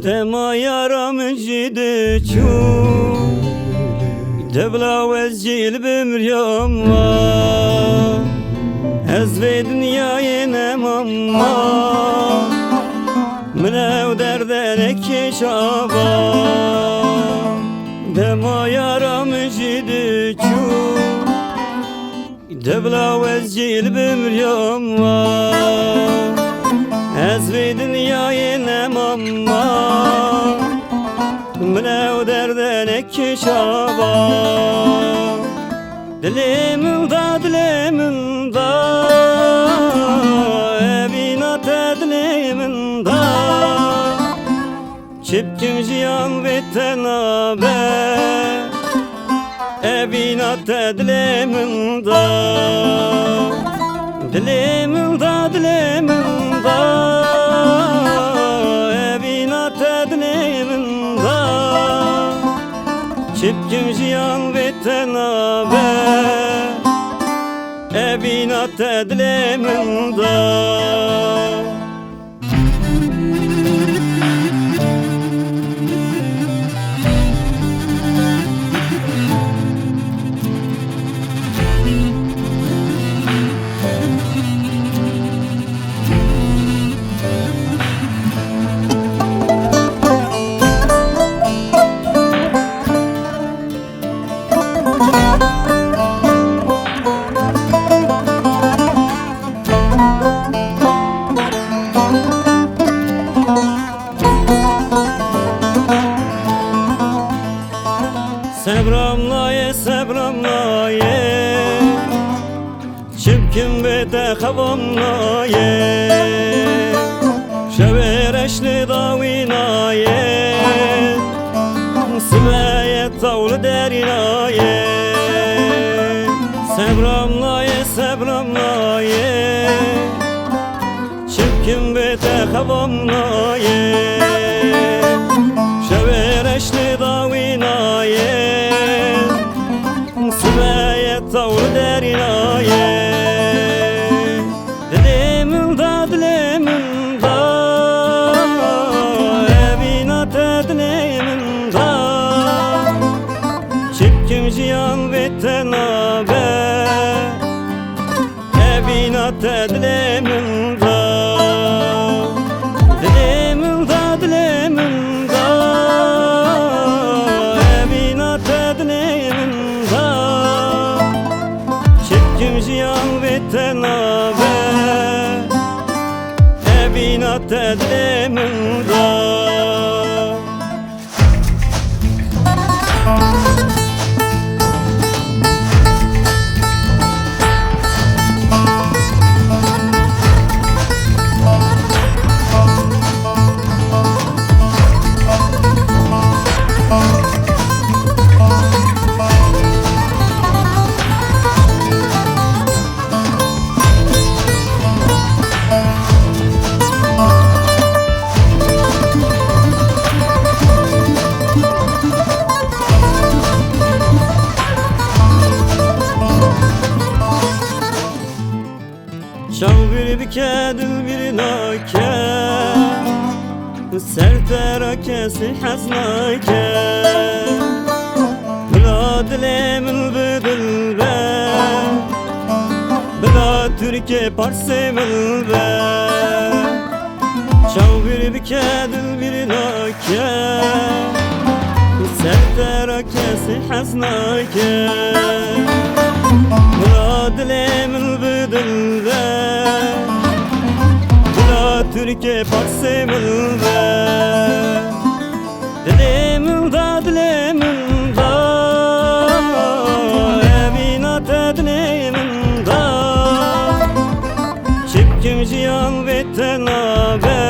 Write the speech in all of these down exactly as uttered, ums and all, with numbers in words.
Dema yara min jî diçû, debla wez jî li bimriyam ma. Ez vê dinyayê nemam ma, min ew derde nekêşa ba. Dema yara min jî diçû, debla wez jî li bimriyam ma. Ez vê dinyayê nemam ma, min ew derde nekêşa ba. Dilê min da, dilê min da, evîna te dilê min da. Çi bikim jiyan vê te nabe, evîna te dilê min da. Dilê min da, dilê min da, evîna te dilê min da. Çi bikim jiyan vê te nabe, evîna te dilê min da. Sebram nayê, sebram nayê. Çi bikim bê te xevam nayê. Şevê reş lê dawî nayê. Sibê ye taw li derî nayê. Sebram nayê, sebram nayê. Çi bikim bê te xevam nayê. Şevê reş lê dawî nayê. Sibê ye taw li derî nayê. Dilê min da, dilê min da, evîna te dilê min da. Çi bikim jiyan vê te nabe, evîna te dilê min da. Dilê min da, dilê min da, evîna te dilê min da. Çi bikim jiyan vê te nabe, evîna te dilê min da. Çav bîr bike, dil bîr nake, ser te ra kesî hez nake. Bila dilê min bi dilber, bila Tirkê Parsê min be. Çav bîr bike, dil bîr nake, ser te ra kesî hez nake. Bila dilê min bi dilber, bila Tirkê Parsê min be. Dilê min da, dilê min da, evîna te dilê min da. Çi bikim jiyan vê te nabe,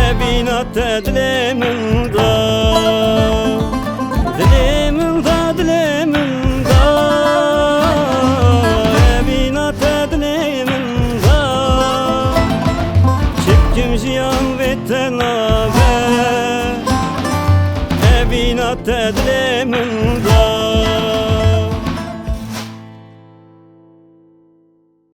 evîna te dilê min da. Dilê min da, dilê min da, evîna te dilê min da. Çi bikim jiyan vê te nabe, evîna te dilê min da.